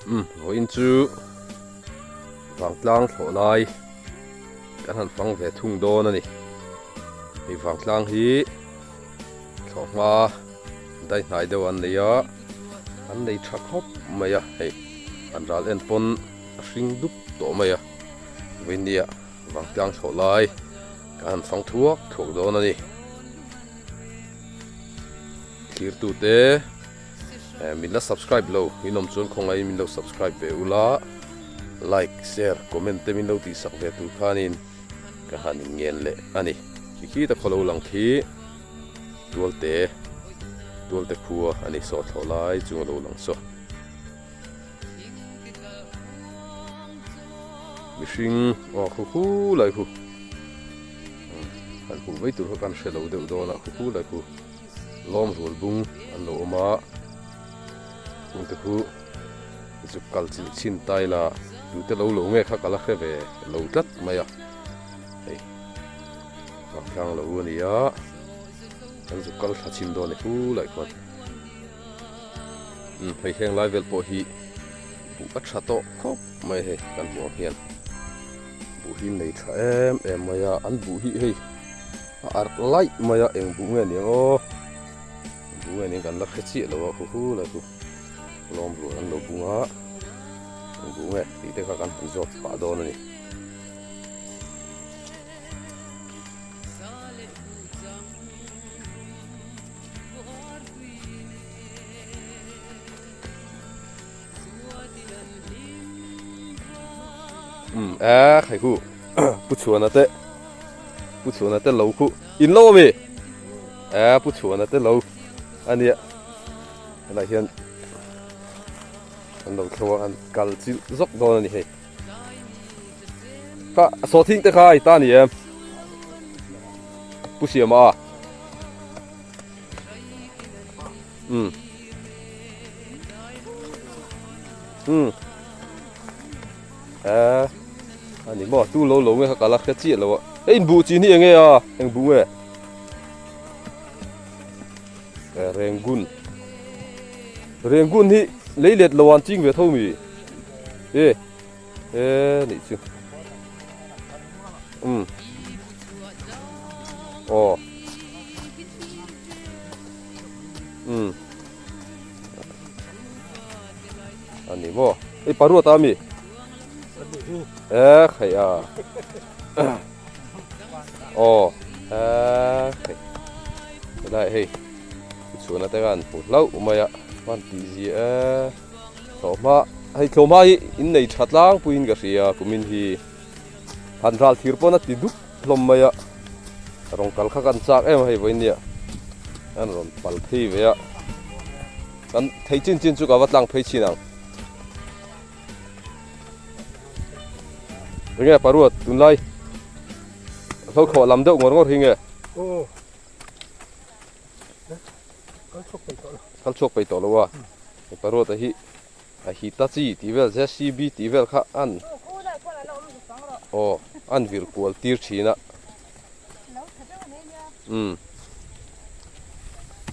Umm vawiin chu vangtlang thlawh lai kan han fang ve thung dawn a ni. Hei vangtlang hi thlawh hma dai hnai deuh an nei a, an nei tha khawp mai a hei an ral en pawn a hring dup tawh mai a. Vawiin nia vangtlang thlawh lai kan han fang thuak thuak dawn a ni. Thirtute min la subscribe lo in awm chuan khawngaih min lo subscribe ve ula like share comment te min lo tih sak ve tur khanin ka han in ngen leh a ni khi khi ta khawlo lang khi tualte tualte khua a ni saw thlawh lai chung a lo lang saw mihring aw khu khu lai khu han hmuh mai tur kha kan hre lo deuh dawn a khu khu lai khu. Lawm rual bung an lo awm a, chungte khu zuk kal chilh chhin ta ila tute lo lo nge kha ka la hre ve lo tlat mai a, hei vangtlang lo a ni a, kan zuk kal thla chhin dawn e fu laih khuan umm hei heng lai vel pawh hi buh a tha tawh khawp mai hei kan hmuh ang hian buh hi nei tha em em mai a, an buh hi hei. A arh laih mai a, eng buh nge ni ang aw? Buh nge ni ang kan la hre chiah lo a, hu hu lai chu lawm rual an lo bung a, eng buh nge tih te kha kan han zawt pah dawn a ni. Umm e khai khu pu chhuana te pu chhuana te lo khu in lo ami e pu chhuana te lo ania helai hian an lo thleng a an kal chilh zawk dawn ani hei kha sawhthing te kha i ta ni em pu siama a umm umm eh ani maw tu lo lo nge kha ka la hre chiah lo a hei in buh chin hi eng nge a eng buh nge eh rengun rengun hi lei let lo an ching ve tho mi e e nih chu um aw um ani maw ei paruat a mi e khai a aw e khai helai hei chhuana te khan hmu hlauh mai a hman tih zia e. Thlawhhma hei thlawhhma hi in nei tha tlangpuiin ka hria kumin hi han ral thir pawn a ti dup hlawm mai a rawn kal kha kan chak em a hei vawiin nia an rawn pal phei ve a kan thei chin chin chu ka va tlang phei chin ang enge paruat tunlai hlauthawh lam deuh ngawr ngawr hi nge Kal chhuak peih tawh lo a, mipa ruata hi a Hitachi tih vel JCB tih vel kha an aw an vir kual tir thin a umm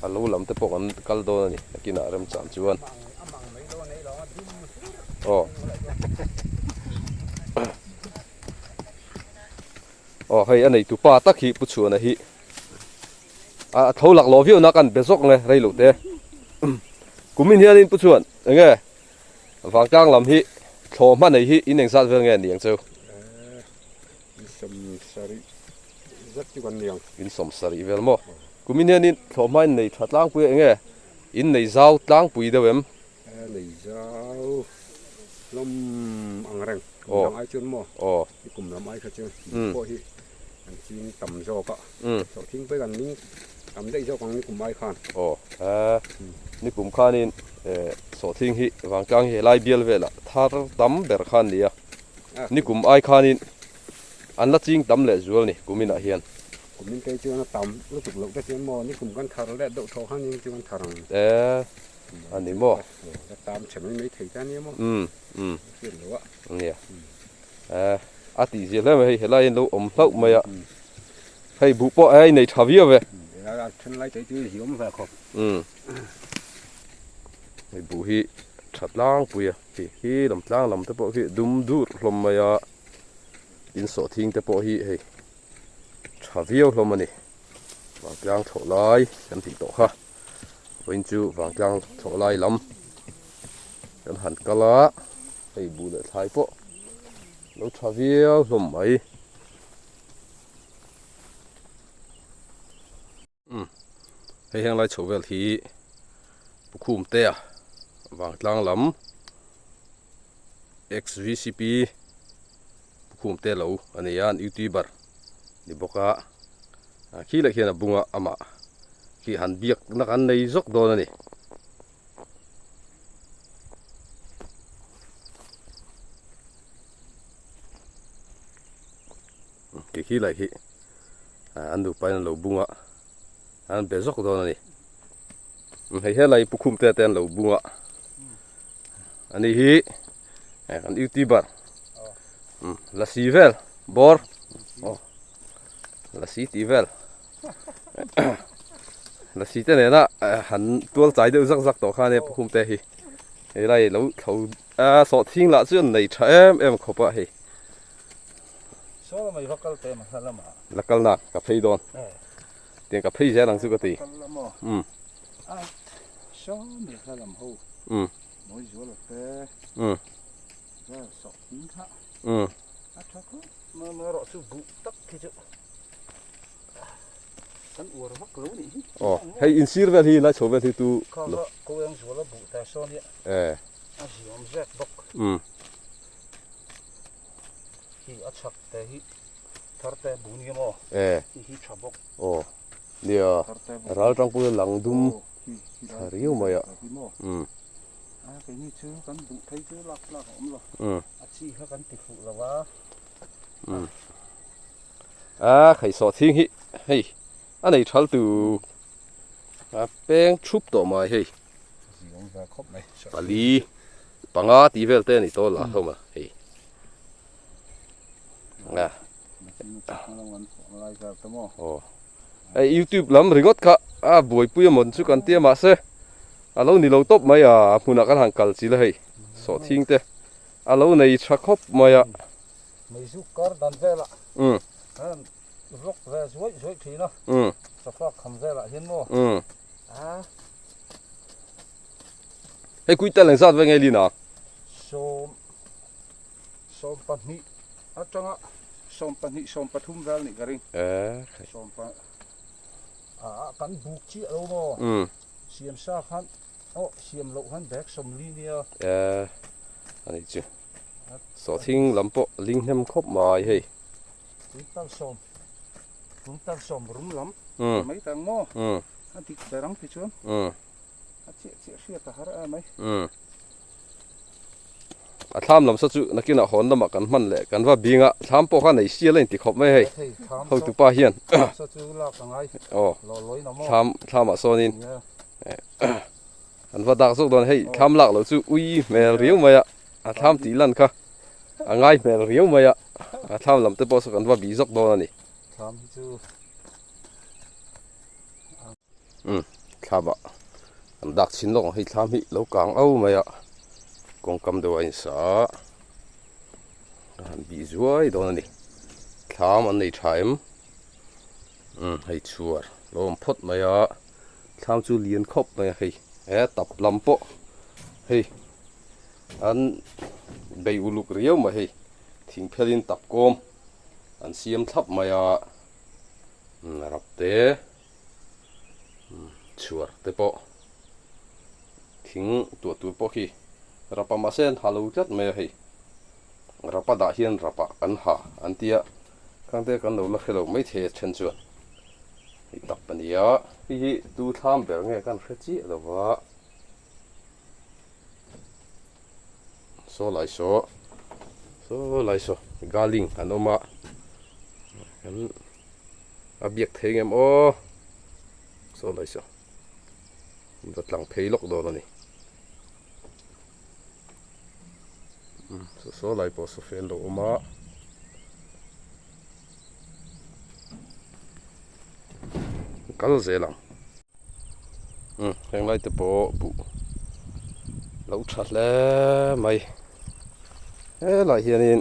a lo lam te pawh kan kal dawn a ni nakinah remchang chuan aw aw hei a neitu pa tak hi Pu Chhuana hi. A tho lak lawh viau na kan be zawk nge rei lo te. Kumin hianin pu chuan enge vangtlang lam hi thlawh hma nei hi in engzat vel nge ni ang cheu? In sawm sarih zat chu kan ni ang. In sawm sarih vel maw? Kumin hianin thlawh hma in nei tha tlangpui a enge in nei zau tlangpui deuh em? Nei zau hlawm ang reng. Kum dang ai chuan maw? I kum lam ai kha chu pawh hi an ching tam zawk a. Sawhthing pawh hi kan ning tam daih zawk ang ni kum ai khan. Aw ni kum khanin sawhthing hi vangtlang hi helai bial velah thar tam ber khan ni a. Ni kum ai khanin an la ching tam leh zual ni kuminah hian. Kumin te chuan a tam lutuk loh te chuan maw ni kum kan thar leh deuh thaw khan ning chu kan thar ang. A ni maw? Ka tam chhe mai mai thei ta nia maw? Umm umm. Hriat lo a. Nia. Eh a tih zia hle mai hei helai in lo awm hlauh mai a. Hei buh pawh ei nei tha viau ve. A then lai te chu hi awm ve khawp. Umm. Hei buh hi. tha tlangpui a khi khi lam tlang lam te pawh khi dum dur hlawm mai a tin sawhthing te pawh hi hei tha viau hlawm a ni vangtlang thlawh lai kan tih tawh kha vawiin chu vangtlang thlawh lai lam kan han kal a hei buh leh thlai pawh lo tha viau hlawm mai. Umm hei heng lai chho vel hi Pukhum te a vangtlang lam xvcp Pukhum te lo a ni a an youtuber ni bawk a ah khi leh khian a bunga amah khi han biak na kan nei zawk dawn a ni. Kei khi lai hi an nupa in an lo bung a an be zawk dawn a ni hei helai pukhum te te an lo bung a ani hi kan youtuber lasi vel bawr aw lasi tih vel lasi te nena han tual chai deuh zak zak tawh kha ania pukhum te hi helai lo thlo sawhthing lah chu an nei tha em em khawp a hei. Saw mai va kal teh hla lamah. La kal na ka phei dawn. Tiang ka phei zel ang chu ka ti. Kal la maw? Um. A saw mai hla lam ho. Um. Mawi zual a te. Um. Vel sawh thing kha. Um. A tha khawp mai mai erawh chu buh tak khi chu kan uar vak lo nih hi. Aw hei insir vel hi lai chho vel hi tu. Kha kha ko eng zual a buh ta saw nia. Eh. A ziawm zet bawk. Um. Hi a chhak te hi thar te bu nia maw? Eh. Hi hi tha bawk. Aw. Nia. Ral tang pawh lang dum tha riau mai a. Um. A keini chu kan duh phei chu lak tlak a awm lo. Um. A chi kha kan ti fuh lo a. Um. A khai sawh thing hi hei a nei thal tu a peng thup tawh mai hei. Ziawm ve khawp mai. Pali. Panga tih vel te a ni tawh lah hlawm a hei a aw hei youtube lam ringawt kha a buaipui a mawn chu kan tia mahse a lo ni lo tawp mai a a hmunah kan han kal chil a hei sawhthing te a lo nei tha khawp mai a. Meizuk kar dan velah an vlog ve zuaih zuaih thin a sofa kham velah hian maw a. Hei kui tel engzat ve nge lin a? Sawm sawmpahnih atanga sawmpahnih sawmpathum vel nih ka ring. Eh. Sawmpa ah kan buk chiah lo maw? Siam sa khan aw siam loh khan bag sawmli nia. Eh ani chu. Sawhthing lam pawh ling hnem khawp mai hei. Tun tal sawm tun tal sawm rum lam mai tang maw? A dik ber ang ti chuan. A chiah chiah hriat a har a mai. Umm. A thlam lam saw chu nakinah hawn lamah kan hman leh kan va bing a, thlam pawh kha nei sial a inti khawp mai hei. Hotu pa hian. Saw chu lak a ngai. Aw. Thlam thlamah sawnin an va dak zawk dawn hei thlam lak loh chu ui hmel riau mai a, a thlam tih lan kha a ngai hmel riau mai a, a thlam lam te pawh saw kan va bih zawk dawn a ni. Thlam hi chu Umm thlam ah an dak chhin lawk ang hei thlam hi lo kang au mai a kawngkam deuh a insa a a han bih zuai dawn a ni thlam an nei tha em umm hei chhuar lo awm phawt mai a thlam chu lian khawp mai a hei he tap lam pawh hei an bei uluk riau mai hei thing phel in tap kawm an siam thlap mai a umm rap te. Chhuar te pawh thing tuah tur pawh khi rapa mahse an ha lo tlat mai a hei rapa dah hian rapa an ha an tia khang te kan lo la hre lo maithei a then chuan hei tap a ni a. Hei hi tu thlam ber nge kan hre chiah lo va saw lai saw saw lai saw galing an awm a kan. A biak thei ngem aw saw lai saw va tlang phei lawk dawn a ni umm saw saw lai pawh saw fel lo awm a kal zel ang umm heng lai te pawh buh. Lo tha hle mai. Helaiah hianin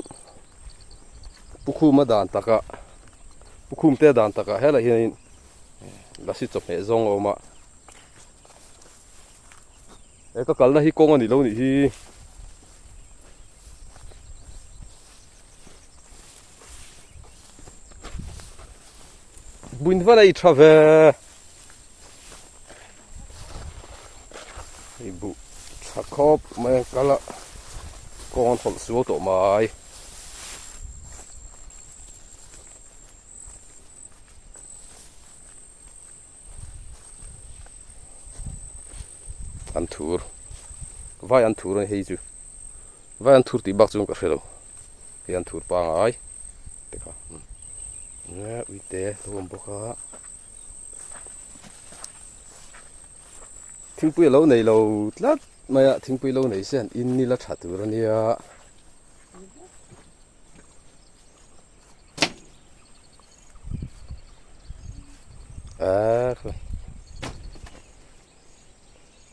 Pukhuma dan takah Pukhum te dan takah helaiah hianin lasi chawhmeh zawng a awm a. He ka kalna hi kawng a ni lo nih hi. Buin va nei tha ve. Hei buh tha khawp mai a kal a kawng an hawlh sual tawh mai. An thur vai an thur a ni hei chu vai an thur tih bak chu ka hre lo hei an thur pangai te kha uite a lo awm bawk a. Thingpui a lo nei lo tlat mai a, thingpui lo nei se an in nila tha tur a nia. Eee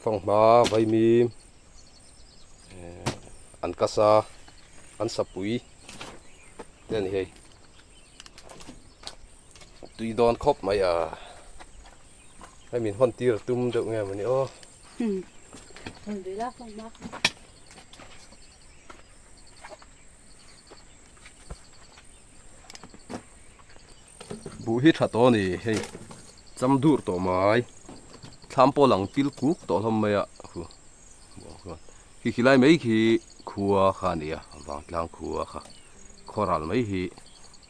fanghma vaimim an kasa an sapui te a ni hei. Tui dawn khawp mai a, hei min hawn tir a tum deuh nge mawni aw. Buh hi tha tawh a ni hei cham dur tawh mai thlam pawh lang pil kuk tawh hlawm mai a khu khi khi lai mai khi khua kha a ni a vangtlang khua kha. Khawral mai hi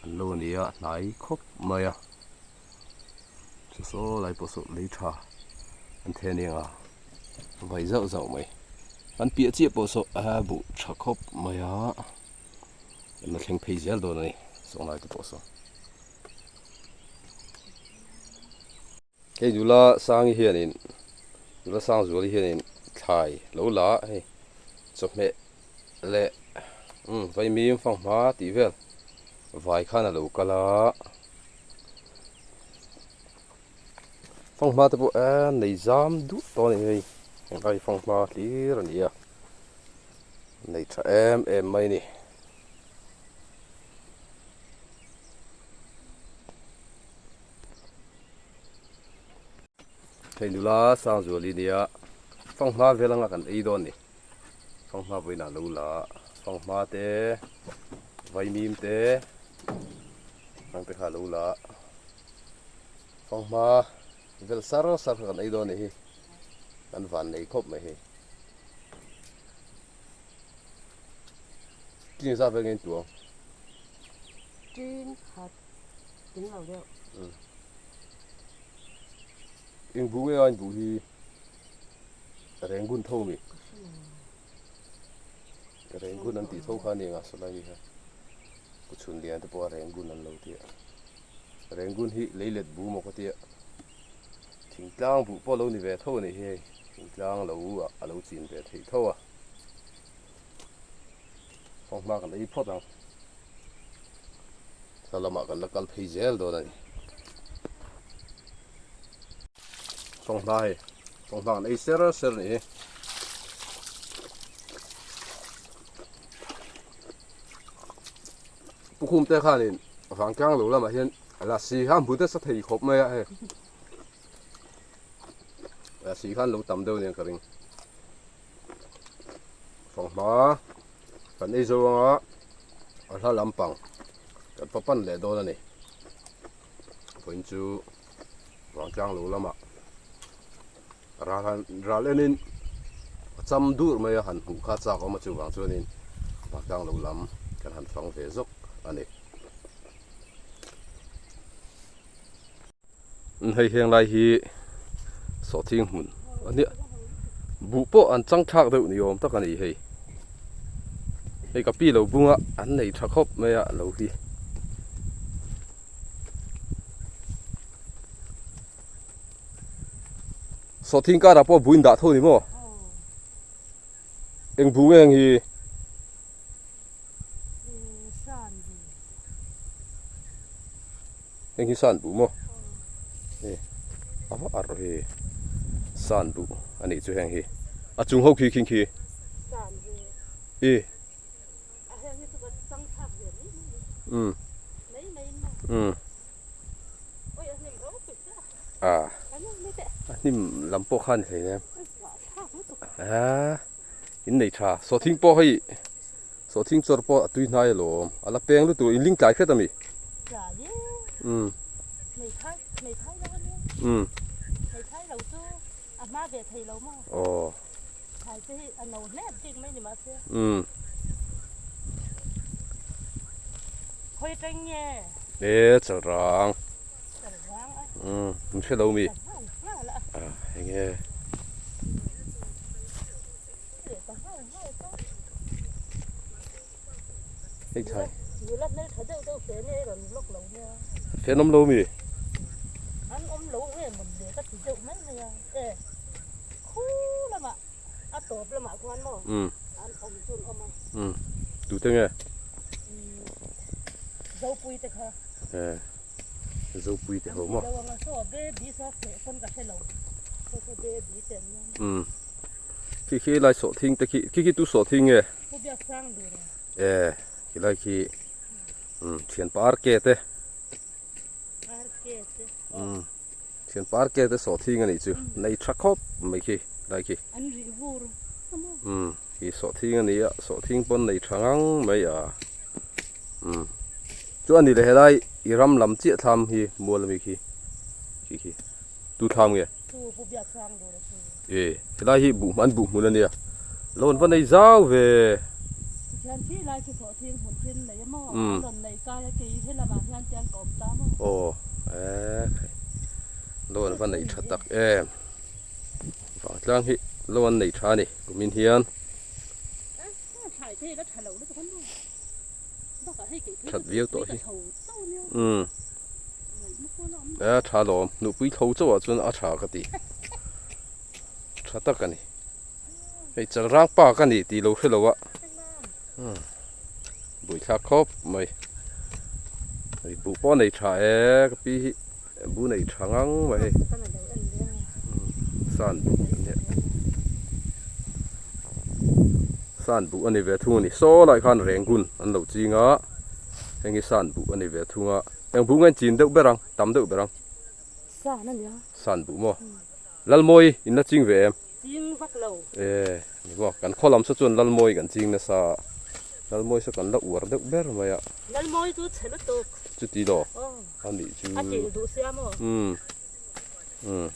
an lo a ni a hnai khawp mai a chu saw lai pawh saw lei tha an the aniang a vai zauh zauh mai an piah chiah pawh saw a buh tha khawp mai a an la thleng phei zel dawn a ni saw lai te pawh saw. Hei nula Sangi hianin nula Sangzuali hianin thlai lo la a hei chawhmeh leh umm vaimim fanghma tih vel vai khan a lo kal a fanghma te pawh eee nei zam duh tawh a ni hei heng fanghma hlir a ni a nei tha em em mai a ni. Hei nula Sangzuali nia fanghma vel anga kan ei dawn ni fanghma vawiinah lo la fanghma te vaimim te ang te kha lo la fanghma vel sar sar kha kan ei dawn ni hi kan van nei khawp mai hei tin zat vel nge in tuang tin khat Eng lo deuh. Eng buh nge a in buh hi Rengun tho mi. Rengun an tih tho kha ania nga sawlai mi kha. Pu chhun lian te pawh a Rengun an lo tia. Rengun hi leilet bu maw ka tia. Thingtlang buh pawh lo ni ve tho a nih hi hei. Thingtlang lo ah a lo chin ve theih tho a. Fanghma kan ei phawt ang. Thla lamah kan la kal phei zel dawn a ni. Fanghma hei, fanghma kan ei ser ser a ni hi. Pukhum te khanin vangtlang lo lamah hian lassi kha hmu nasa thei khawp mai a hei. Lassi khan lo tam deuh aniang ka ring. Fanghma kan ei zo anga a hla lampang kan va pan leh dawn a ni. Vawiin chu vangtlang lo lamah ral han ral enin a cham dur mai a han hmuh kha chak awm a chuvang chuanin vangtlang lo lam kan han fang ve zawk a ni. Hei heng lai hi sawhthing hmun a nia buh pawh an chang thlak deuh ni awm tak a ni hei hei ka pi lo bunga an nei tha khawp mai a lo hi sawhthing karah pawh buh in dah tho ni maw eng buh nge ang hi. Heng hi san buh maw? Hei a va arh hi san buh a nih chu heng hi a chung ho khi khing khi. I. Um. Um. A. A hnim lam pawh kha a ni hlei em. A. In nei tha. Sawhthing pawh hei sawhthing chawr pawh a tui hnai alawm. A la peng lutuk in ling tlai hret a mi. Um. Um. Aw. Um. E chalrang. Um, in hre lo mi. A eng nge. Hei thai. Fen awm lo mi. An awm lo nge mawn le ka ti deuh mai mai a. E khu lamah a tawp lamah khuan maw an awm chu an awm a. Um tute nge? Zopui te kha. E Zopui te ho maw. An ti lo ang a saw baby saw feh pawn ka hre lo. Saw saw baby te an nia. Um khi khi lai sawhthing te khi khi khi tu sawhthing nge? Pu biak sang dur a. E khilai khi um thianpa RK te. RK te. Um thianpa RK te sawhthing anih chu nei tha khawp mai khi lai khi. An rih vur a maw. Um khi sawhthing ani a sawhthing pawn nei tha ngang mai a um chu ani leh helai i ram lam chiah thlam hi mual ami khi khi khi tu thlam nge. Chu pu biak sang dur a chu. E helai hi buh an buh hmun ania lo an va nei zau ve. Tikhian khi lai khi sawhthing hmun khin nei a maw an rawn nei kai a kei helamah hian te an ka awm ta maw. Aw e khai lo an va nei tha tak em vangtlang hi lo an nei tha a ni kumin hian. That viau tawh hi umm a tha lawm nupui tho chauh ah chuan a tha ka ti tha tak a ni hei chalrang pa ka ni tih lo hre lo a umm buaithlak khawp mai hei buh pawh a nei tha e ka pi hi buh nei tha ngang mai hei san buh a nia san buh a ni ve thung a ni saw lai khan renggun an lo ching a heng hi san buh a ni ve thung a eng buh nge an chin deuh ber ang tam deuh ber ang san a nia san buh maw Lalmawi in la ching ve em ching vak lo e ni maw kan khaw lam saw chuan Lalmawi kan ching nasa Lalmawi saw kan la uar deuh ber mai a Lalmawi chu chhe lutuk chuti lo a nih chu a til duh sia maw umm umm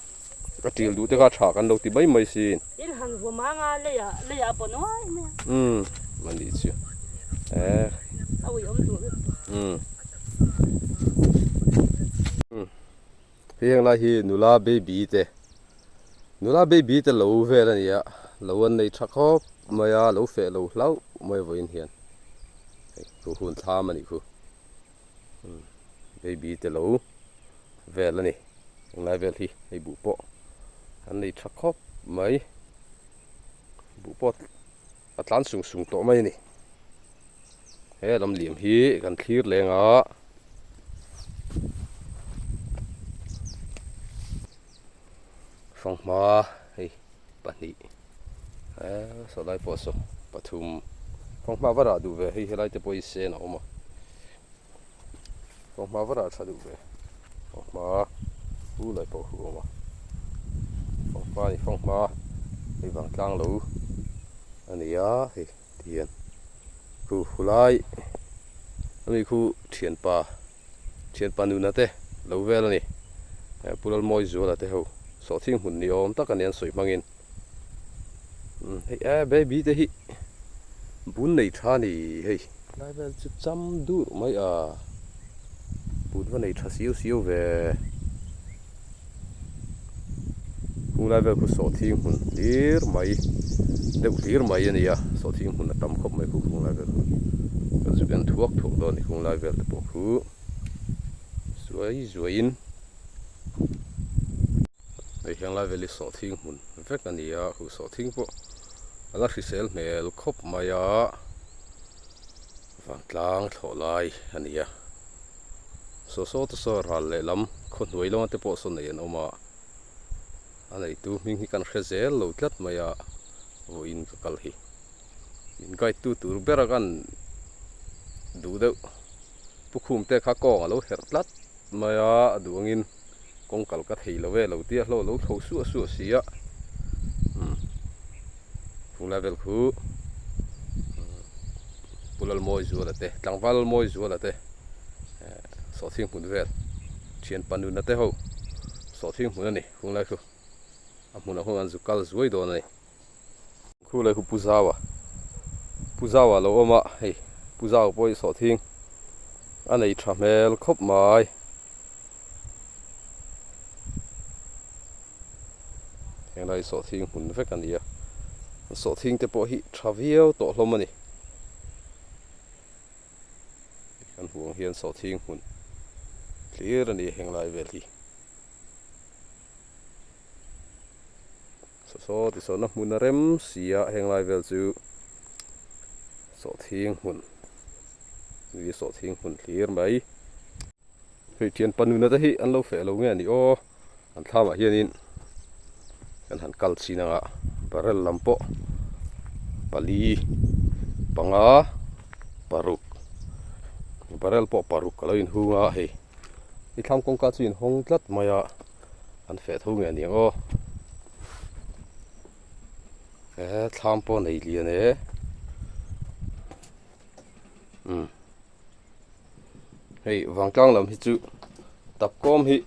a til duh te kha tha kan lo ti mai mai sin in han vawm ang a leiah leiah pawh nuai mai a umm a nih chu e a ui awm duh lutuk umm umm hei heng lai hi nula baby te nula baby te lo vel a ni a lo an nei tha khawp mai a lo feh lo hlauh mai vawiin hian hei khu hun thlam a nih khu. Baby te lo vel a ni englai vel hi hei buh pawh an nei tha khawp mai buh pawh a tlan sung sung tawh mai a ni he lam liam hi kan thlir leng a fanghma hei pahnih eee saw lai pawh saw pathum fanghma va rah duh ve hei helai te pawh hi sen a awm a fanghma va rah tha duh ve fanghma hu lai pawh hu a awm a fanghma a ni fanghma hei vangtlang lo a ni a hei tihian khu hu lai ami khu thianpa Thianpa nuna te lo vel a ni. Pu Lalmawi Zuala te ho sawhthing hmun ni awm tak a ni an sawi hmangin. Umm hei e baby te hi bun nei tha a ni hei. Lai vel chu cham dur mai a, bun va nei tha siau siau ve. Khung lai vel khu sawhthing hmun hlir mai deuh hlir mai a ni a, sawhthing hmun a tam khawp mai khu khung lai vel khu kan zuk en thuak thuak dawn a ni khung lai vel te pawh khu zuai zuaiin hei heng lai vel hi sawhthing hmun vek a ni a khu sawhthing pawh a la hrisel hmel khawp mai a vantlang thlawh lai a ni a. Saw saw te saw ral lehlam khaw hnuai lawng te pawh saw nei an awm a, a neitu hming hi kan hre zel lo tlat mai a, vawiin ka kal hi. Min guide tu tur ber a kan duh deuh pu khum te kha kawng a lo herh tlat mai a, a duh angin kawng kal ka thei lo e lo tia hlauh a lo tho suah suah si a umm khung lai vel khu Pu Lalmawizuala te tlangval Lalmawizuala te eh sawhthing hmun vel thian panuna te ho sawhthing hmun a ni khung lai khu a hmunah khuan an zu kal zuai dawn a ni. Khu leh khu Pu Zaua Pu Zaua lo awm a hei Pu Zaua pawh hi sawhthing a nei tha hmel khawp mai. Henglai sawhthing hmun vek a ni a sawhthing te pawh hi tha viau tawh hlawm a ni. Kan hmuh ang hian sawhthing hmun thlir a ni henglai vel hi. Saw saw ti sawn a hmun a rem si a heng lai vel chu sawhthing hmun ni sawhthing hmun thlir mai hei thian panuna te hi an lo feh lo nge a ni aw an thlamah hianin kan han kal chin anga barrel lam pawh pali panga paruk barrel pawh paruk a lo inhung a hei. I thlam kawngka chu inhawng tlat mai a, an feh tho nge aniang aw. He thlam pawh nei lian e. Umm. Hei vangtlang lam hi chu tapkawm hi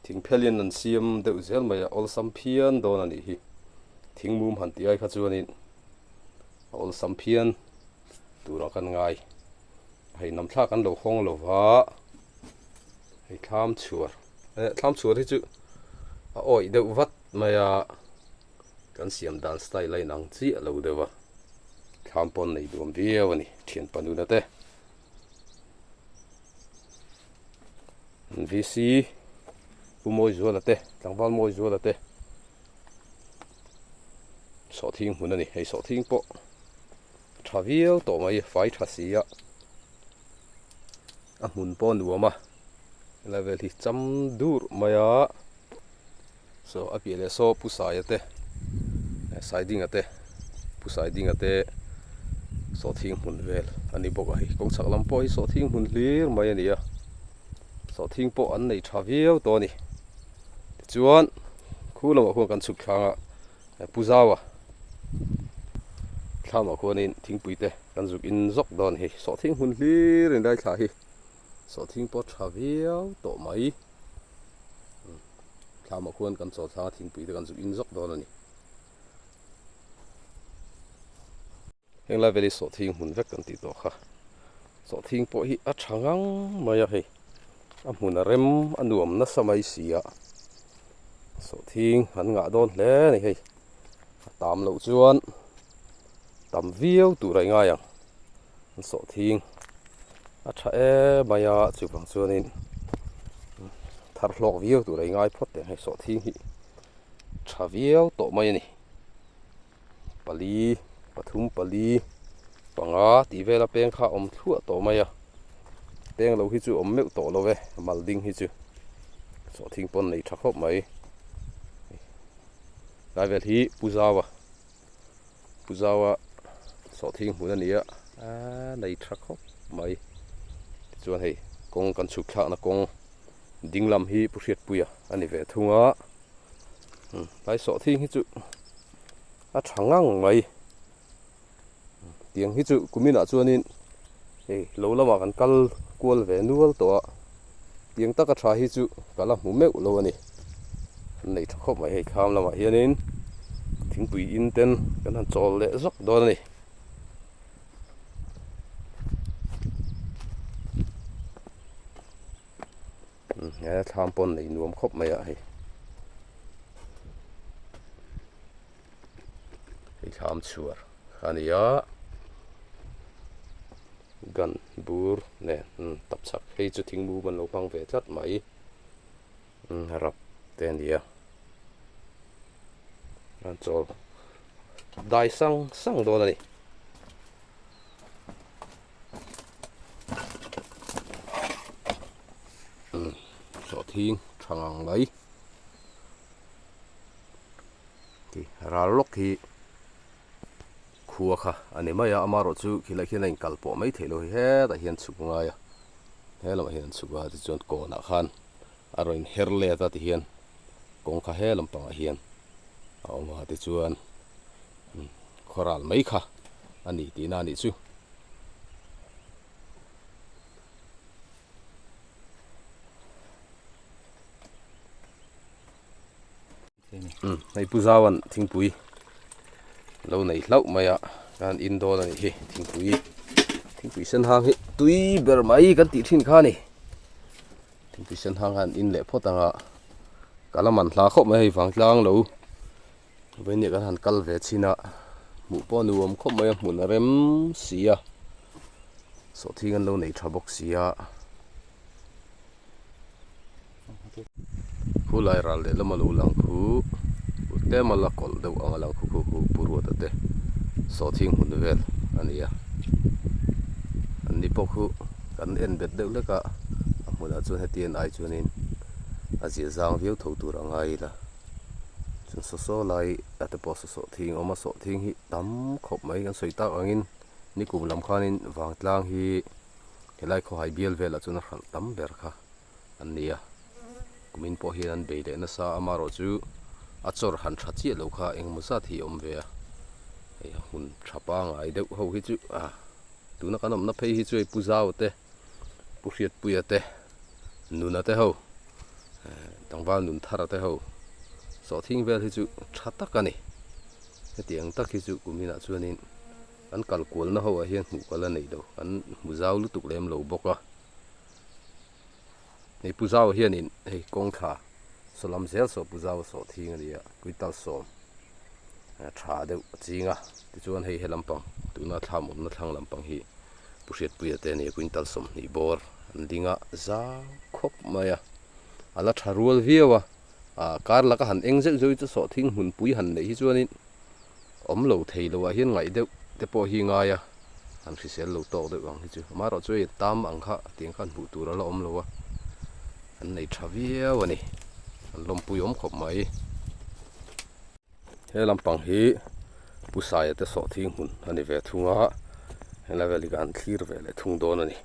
thing phelin an siam deuh zel mai a, awlsam phian dawn a nih hi. Thing mum han tih ai kha chuanin a awlsam phian turah kan ngai. Hei nam thlak an lo hawng lo va hei thlam chhuar eh thlam chhuar hi chu a awih deuh vat mai a kan siam dan style a inang chiah lo deuh a thlam pawn nei duam viau a ni thian panuna te VC Pu Mawizuala te tlangval Mawizuala te sawhthing hmun a ni hei sawhthing pawh. Tha viau tawh mai, fai tha si a, a hmun pawh a nuam a, helai vel hi cham dur mai a, saw a piah leh saw Pu Saia te Saidinga te Pu Saidinga te sawhthing hmun vel a ni bawk a hei kawng chhak lam pawh hi sawhthing hmun hlir mai a ni a, sawhthing pawh an nei tha viau tawh a ni, tichuan khu lamah khuan kan chhuk thlang a. Pu Zaua thlamah khuanin thingpui te kan zuk in zawk dawn a ni. Sawhthing hmun hlir in lai thla hi sawhthing pawh tha viau tawh mai. Thlamah khuan kan chawl thlanga thingpui te kan zuk in zawk dawn a ni. Heng lai vel hi sawhthing hmun vek kan tih tawh kha. Sawhthing pawh hi a tha ngang mai a hei. A hmun a rem a nuam nasa mai si a. Sawhthing an ngah dawn hle a ni hei. A tam loh chuan tam viau tur a ingai ang. An sawhthing a tha em mai a chuvang chuanin thar hlawk viau tur a ingai phawt teh ang hei sawhthing hi tha viau tawh mai a ni. Pali pathum pali panga tih vela peng kha a awm thluah tawh mai a peng lo hi chu awm meuh tawh lo e mal ding hi chu sawhthing pawn nei tha khawp mai lai vel hi Pu Zaua Pu Zaua sawhthing hmun a ni a aaa nei tha khawp mai tichuan hei kawng kan chhuk thlakna kawng ding lam hi Pu Hriatpuia a ni ve thung a. Tlai sawhthing hi chu a tha ngang mai tiang hi chu kuminah chuanin hei lo lamah kan kal kual ve nual tawh a tiang taka tha hi chu ka la hmu meuh lo a ni an nei tha khawp mai hei thlam lamah hianin thingpui in ten kan han chawl leh zawk dawn a ni. He thlam pawn nei nuam khawp mai a hei hei thlam chhuar a ni a gun bur nen tap chhak hei chu thing mum an lo hmang ve tlat mai rap te a ni a an chawl dai sang sang dawn a ni. Sawhthing tha ngang mai ti ral lawk hi khua kha a ni mai a, amaherawh chu khilai khian a inkal pawh mai theih lo hi hetah hian chhuk ngai a, he lamah hian an chhuk a tichuan kawnah khan a rawn inher let a tihian kawngka he lampangah hian a awm a tichuan khawral mai kha a ni tihna a nih chu. Hei Pu Zaua'n thingpui lo nei hlauh mai a kan in dawn a nih hi thingpui thingpui sen hang hi tui ber mai kan tih thin kha a ni thingpui sen hang khan in leh phawt ang a ka la man hla khawp mai hei vangtlang lo vawiin kan han kal ve chhin a hmuh pawh a nuam khawp mai a hmun a rem si a sawhthing an lo nei tha bawk si a. Khulai ral leh lama lo lang khu tlem a la kawlh deuh ang a lang khu khu khu pu ruata te sawhthing hmun vel a ni a an ni pawh khu kan en bet deuh hlek a a hmunah chuan heti en ai chuanin a zia zang viau tho tur a ngai ila chuan saw saw lai a te pawh saw sawhthing a awm a sawhthing hi tam khawp mai kan sawi tak angin nikum lam khanin vangtlang hi. Helai khawhai bial velah chuan a hralh tam ber kha an ni a, kumin pawh hian an bei leh nasa a, amaherawh chu a chawr han tha chiah lo kha engemaw zat hi a awm ve a, hei a hmun tha pangai deuh ho hi chu ah tuna kan awmna phei hi chu hei Pu Zau te Pu Hriatpuia te Nuna te ho eh tlangval Nunthara te ho sawhthing vel hi chu tha tak a ni hetiang tak hi chu kuminah chuanin. An kal kualna ho ah hian hmuh ka la neih lo, an hmu zau lutuk lem lo bawk a. Hei Pu Zau hianin hei kawng thla saw lam zel saw Pu Zau a sawh thing a ni a, Kuital sawm tha deuh a ching a, tichuan hei he lampang tuna thlam awmna thlang lampang hi Pu Hriatpuia te a ni a, Kuintal 20 bawr an ding a zau khawp mai a, a la tha rual viau a, ah kar laka han eng zeuh zeuh hi chu sawhthing hmunpui han neih hi chuanin Awm lo thei lo ah hian ngaih deuh te pawh hi ngai a, an hrisel lo tawk deuh ang hi chu. Amaherawh chu hei tam ang kha tiang khan hmuh tur a la awm lo a, an nei tha viau a ni, an lawmpui awm khawp mai. He lampang hi Pu Saia te sawhthing hmun a ni ve thung a, helai vel hi ka han thlir ve leh thung dawn a ni.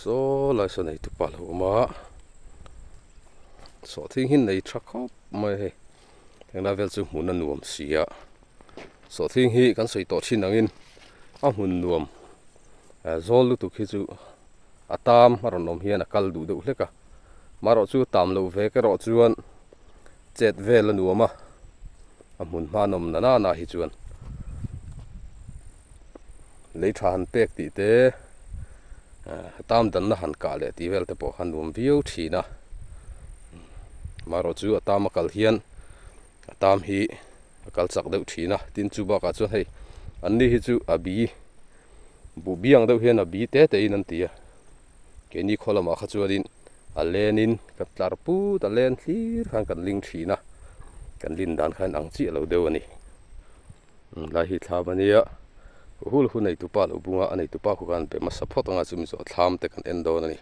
Saw lai saw nei tupa lo awm a, sawhthing hi nei tha khawp mai a hei henglai vel chu hmun a nuam si a sawhthing hi kan sawi tawh thin angin a hmun nuam zawl lutuk hi chu a tam a rawn awm hian a kal duh deuh hlek a marawh chu tam loh vek erawh chuan chet vel a nuam a a hmun hma nawm na nana hi chuan. Lei tha han pek tih te tam danna han kah leh tih vel te pawh kha nuam viau thin a amaherawh chu a tam a kal hian a tam hi a kal chak deuh thin a tin chu bakah chuan hei an ni hi chu a bi buh biang deuh hian a bi te te in an ti a keini khaw lamah kha chuanin a lenin kan tlar put a len thlir khan kan ling thin a kan lin dan khan ang chiah lo deuh a ni. Lai hi thlam a nia hul hu nei tupa lo bunga a nei tupa khu khan be hmasa phawt anga chumi zawh thlam te kan en dawn a ni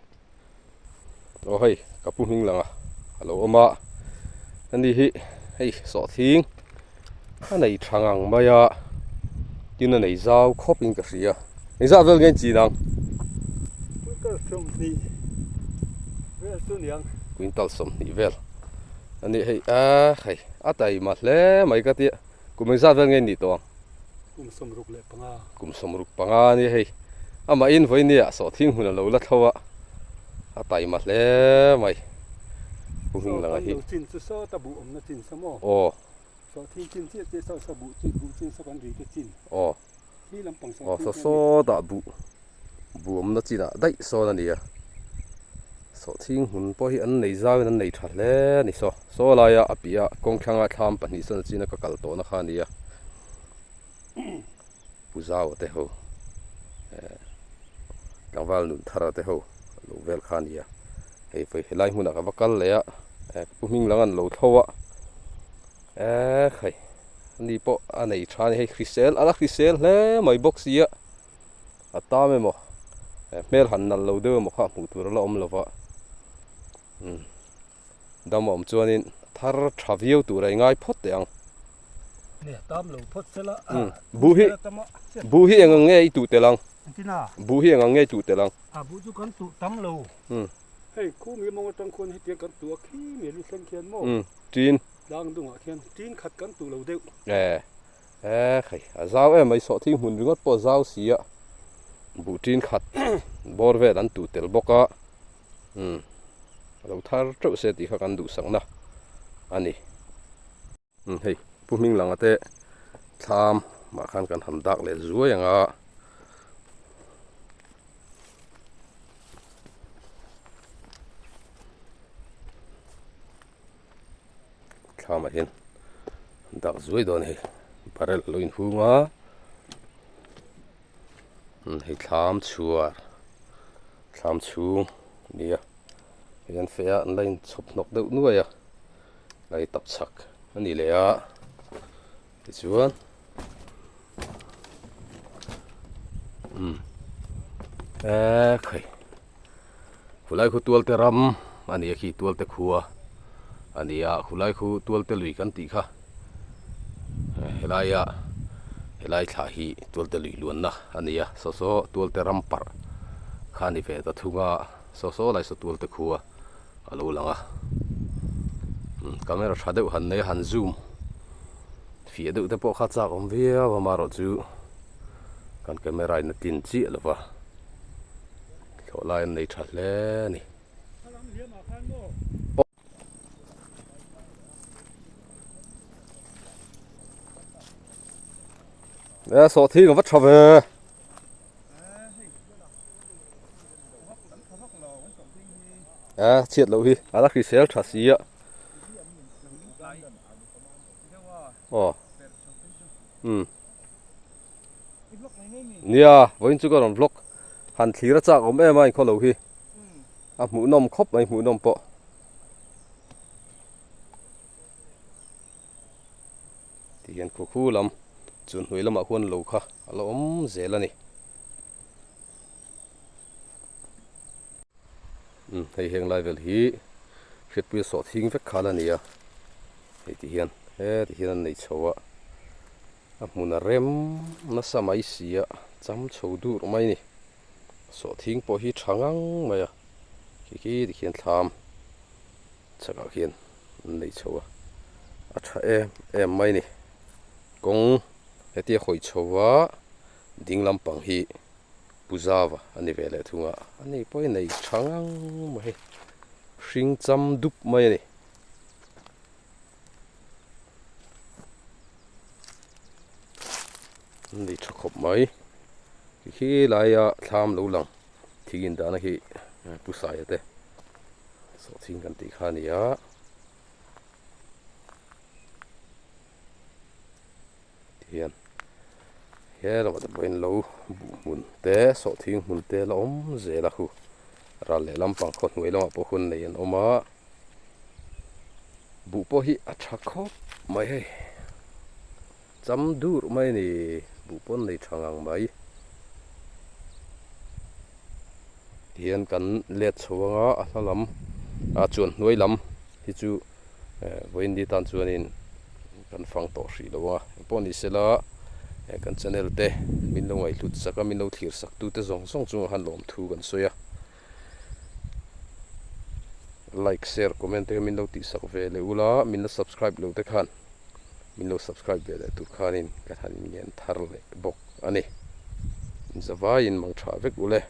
aw hei ka pu hming lang a a lo awm a ani hi hei sawhthing a nei tha ngang mai a tin a nei zau khawp in ka hria engzah vel nge chin ang quintal 20 vel chu niang quintal 20 vel ani hei a hei a taima hle mai ka tia Kum engzat vel nge nih tawh ang? Kum 65. Kum 65 a nia hei. Amah in vawi nia sawhthing hmun a lo la tho a, a taima hle mai. Pu hming langa hi. Saw kan lo chin chu sawta buh awmna chin saw maw? Aw. Sawhthing chin chiah chiah saw saw buh chin buh chin saw kan ri te chin. Aw. Hi lampang sawhthing hian. Aw saw sawtah buh buh awmna chinah daih sawn a nia. Sawhthing hmun pawh hi an nei zauin an nei tha hle a ni saw. Saw laia a piah kawng thlanga thlam pahnih sawn a china ka kal tawhna kha a nia. Pu Zaua te ho eh tlangval nun thara te ho lo vel kha a nia. Hei vawi helai hmunah ka va kal leh a eh ka pu hming lang an lo tho a eh hei ani pawh a nei tha a ni hei hrisel a la hrisel hle mai bawk sia. A tam emaw hmel han nalh lo deuh emaw kha hmuh tur a la awm lo va umm dam a awm chuanin thar tha viau tur a i ngai phawt teh ang. Ne tam lo phawt sela. Buh hi buh hi eng ang nge i tuh tel ang? Buh hi eng ang nge i tuh tel ang? A buh chu kan tuh tam lo. Hei khu mi mawng atang khuan hetiang kan tuh a khi mi lu thleng khian maw? Tin. Tlang dungah khian tin khat kan tuh lo deuh. E e hei a zau em mai sawhthing hmun ringawt pawh a zau si a. Buh tin khat bawr vel an tuh tel bawk a. Umm a lo thar teuh se tih kha kan duhsakna a ni. Umm hei pu hming langa te thlam mah khan kan han dak leh zuai ang a. Thlamah hian dak zuai dawn a hei barrel a lo inhung a umm hei thlam chhuar thlam chhung a ni a hei an feh a an la inchhawp hnawk deuh nuai a lai tap chhak a ni leh a tichuan umm ekhai khulai khu tualte ram a ni a khi tualte khua a ni a khulai khu tualte lui kan tih kha helaia helai thlah hi tualte lui luanna a ni a saw saw tualte ram parh kha a ni ve ta thung a saw saw lai saw tualte khua. a lo lang a camera tha deuh han nei a han zoom fiah deuh te pawh kha chak awm viau a amaherawh chu kan camera in a tlin chiah lo va thlawh lai an nei tha hle a ni. E sawhthing a va tha ve. A chhiat loh hi a la hrisel tha si a aw umm nia vawiin chu ka rawn vlog han thlir a chak awm em a inkhawlo hi a hmuhnawm khawp mai hmuhnawm pawh. Tihian khu khu lam chu hnuai lamah khuan lo kha a la awm zel a ni. Umm hei heng lai vel hi hriatpuia sawh thing vek kha la ni a, hei ti hian heti hian an nei chho a, a hmun a rem nasa mai si a, cham chho dur mai a ni. Sawh thing pawh hi tha ngang mai a, khi khi ti khian thlam chhakah khian an nei chho a, a tha em em mai a ni. Kawng hetia hawi chho a ding lampang hi. Pu Zava a ni ve leh thung a, a ni pawhin nei tha ngang mai, hring cham dup mai a ni. An nei tha khawp mai, khi khi laia thlam lo lang thing indahna khi Pu Saia te sawhthing kan tih kha a ni a. Tihian he lamah te pawhin lo buh hmun te sawhthing hmun te la awm zel a khu ral leh lampang khaw hnuai lamah pawh hun nei an awm a buh pawh hi a tha khawp mai hei cham dur mai a ni buh pawn nei tha ngang mai tihian kan let chho anga a hla lam a chuan hnuai lam hi chu. Vawiin ni tan chuanin kan fang tawh hrih lo a, engpawh ni sela kan channel te min lo ngaihhlut sak a, min lo thlir sak tute zawng zawng chungah khan lawmthu kan sawi a, like share comment te kha min lo tih sak ve leh ula, min la subscribe lo te khan min lo subscribe ve leh tur khanin kan han inngen thar leh bawk a ni. Zavaiin mang tha vek ule.